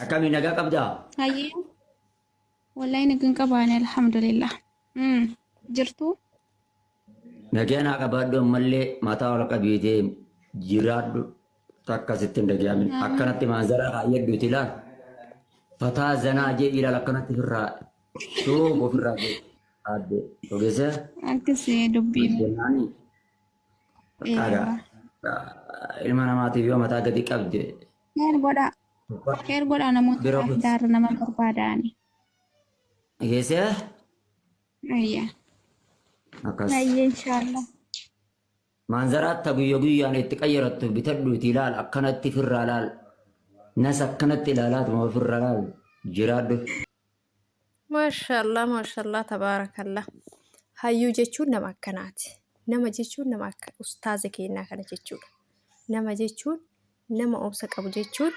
Akkamii nagaa qabdaa? Hayyee wallahi nagaan qabaane alhamdulillah. Jirtuu? Nagaa naa qabaadhu ammallee mataa ol qabiitee jiraadhu takka sitti hin dhaga'amin. Akkanatti maanzaraa kaayyadhuuti ilaal. Fataa zanaa jee ilaal akkanatti ofirraa suuf ofirraa jee aadde ogeessa Akkasii dubbiin. jennaani. Dhagaa ilma namaatiif yoo mataa gadi qabde Share godhaa. Share godhaa namoota bira kuti. faayidaarra nama barbaadaani. Geessee Ayya. akkas. Ayya inshaallah. Maanzaraatta guyya guyyaan itti qayyarattu bitadhuuti ilaal akkanatti firraa laal. Nas akkanatti ilaalaatuma ofirra laal jiraadhu. Maashaallah maashaallah tabaarakallah. Hayyuu jechuun nama akkanaati. Nama jechuun nama akka ustaaza keenyaa kana jechuudha. Nama jechuun nama obsa qabu jechuun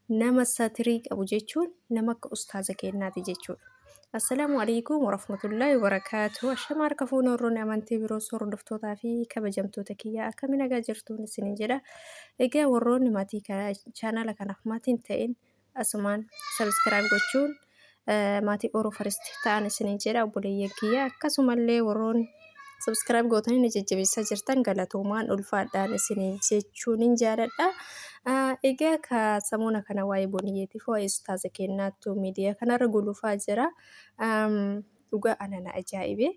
nama satirii qabu jechuun nama akka ustaaza keenyaati jechuudha. Assalaamu alaikum warahmatullaahi wabarakaatuh. Ashama harka fuuna warroonni amantii biroos hordoftootaa fi kabajamtoota kiyyaa akkami nagaa jirtuun isinin jedha. Egaa warroonni maatii chaanala kanaaf maatiin ta'in asumaan subscribe gochuun maatii Oro First ta'an isinin jedha obboleeyyan kiyya. Akkasumallee warroonni subscribe gootanii na jajjabeessaa jirtan galatoomaan ulfaadhaan isinin jechuun hin jaaladha. Egaa ka samuuna kana waa'ee boniyyeetiif waa'ee ustaaza kennaattu miidiyaa kanarra gulufaa jira. Dhugaa ana na ajaa'ibe.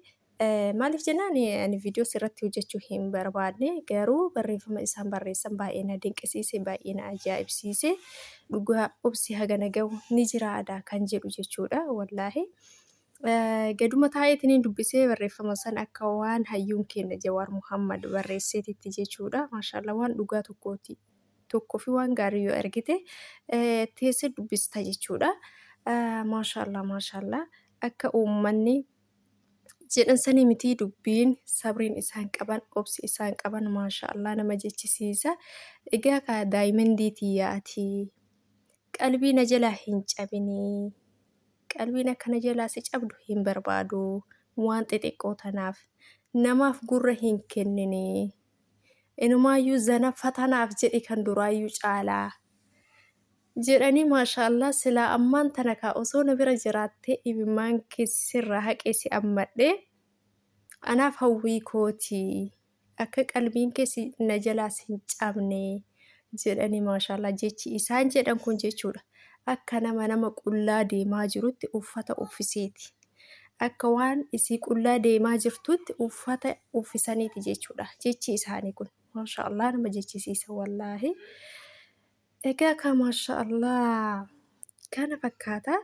Maaliif jennaan ani viidiyoo sirratti hojjechuu hin barbaadne garuu barreeffama isaan barreessan baay'ee na dinqisiise baay'ee na ajaa'ibsiise dhugaa obsi hagana gahu ni jiraadha kan jedhu jechuudha wallaahi. Gaduma taa'eetiin dubbisee barreeffama sana akka waan hayyuun keenya Jawaar Muhammad barreesseetitti jechuudha. Maashaallah waan dhugaa tokkooti. Tokkoo fi waan gaarii yoo argite teessee dubbista jechuudha. Maashaallah maashaallah akka uummanni jedhan sanii mitii dubbiin sabriin isaan qaban obsi isaan qaban maashaallah nama jechisiisa. Egaa kaa daayimandii tiyya ati qalbii na jalaa hin cabinii qalbiin akka na jalaa si cabdu hin barbaadu waan xixiqqoo tanaaf namaaf gurra hin kenninii inumaayyuu zana fatanaaf jedhi kan duraayyuu caalaa jedhanii maashaallah silaa ammaan tana kaa osoo na bira jiraattee imimmaan kee sirraa haqee si ammadhee anaaf hawwii kooti akka qalbiin kee si na jalaa sin cabne jedhanii maashaallah jechi isaan jedhan kun jechuudha akka nama nama qullaa deemaa jirutti uffata uffiseeti akka waan isii qullaa deemaa jirtutti uffata uffisaniiti jechuudha jechi isaanii kun maashaallah nama jechisiisa wallaahi. Egaa kaa maasha Allah kana fakkaata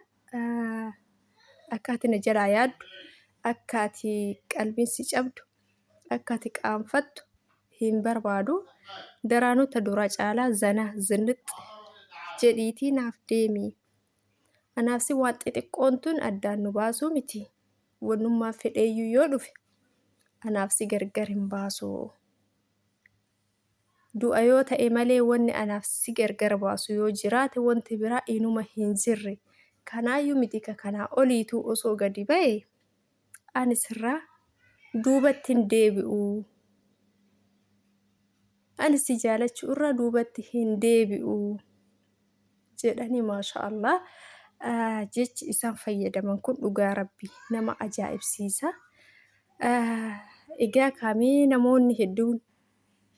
akka ati na jalaa yaaddu akka ati qalbiin si cabdu akka ati qaanfattu hin barbaadu daraanuu ta duraa caalaa zana zinnix jedhiitii naaf deemi anaaf si waan xixiqqoon tun addaan nu baasuu miti wannummaan fedheeyyuu yoo dhufe anaaf si gargar hin baasu. Du'a yoo ta'e malee wanni anaaf si gargar baasu yoo jiraate wanti biraa inuma hin jirre. Kanaayyuu miti ka kanaa oliituu osoo gadi ba'e ani sirraa duubatti hin deebi'u. Ani si jaalachuu irraa duubatti hin deebi'u jedhanii maasha Allah. Jechi isaan fayyadaman kun dhugaa rabbi nama ajaa'ibsiisa. Egaa kaamee namoonni hedduun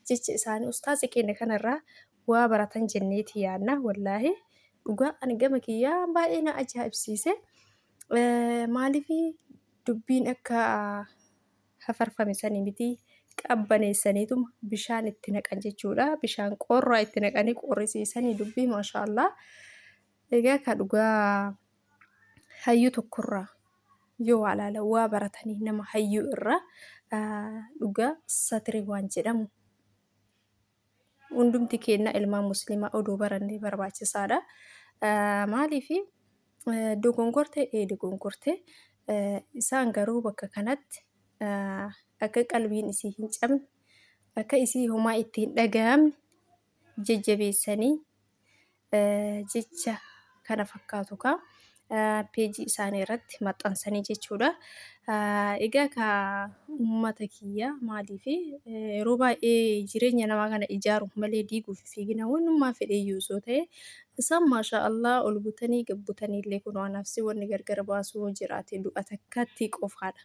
jecha isaanii ustaaza keenya kanarraa waa baratan jenneeti yaadna wallaahi dhugaa ani gama kiyyaa baay'ee na ajaa'ibsiise maaliif dubbiin akka hafarfame sanii miti qabbaneessaniituma bishaan itti naqan jechuudha bishaan qorraa itti naqanii qorrisiisanii dubbii maashaallah egaa ka dhugaa hayyuu tokkorraa yoo waa ilaalan waa baratanii nama hayyuu irraa dhugaa satiri waan jedhamu hundumti keenya ilmaan musliimaa odoo barannee barbaachisaadha. Maaliif dogongorte ee dogongorte isaan garuu bakka kanatti akka qalbiin isii hin cabne akka isii homaa itti hin dhaga'amne jajjabeessanii jecha kana fakkaatu kaa peejii isaanii irratti maxxansanii jechuudha. Egaa kaa uummata kiyya maaliif yeroo baay'ee jireenya namaa kana ijaaruuf malee diiguuf fiigina wannummaa fedheeyyuu osoo ta'e Isaan maashaa Allah ol butanii gad butanii illee kunoo anaaf si wanni gargar baasu yoo jiraate du'a takkatti qofaadha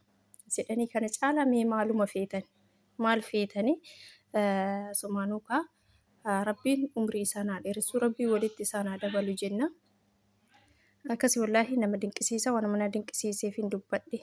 jedhanii kana caalaa mee maaluma feetan maal feetanii sumaanuu kaa rabbiin umrii isaan haa dheeressu rabbiin walitti isaan haa dabalu jenna. Akkasi wallaahi nama dinqisiisa waan mana dinqisiiseef hin dubbadhe.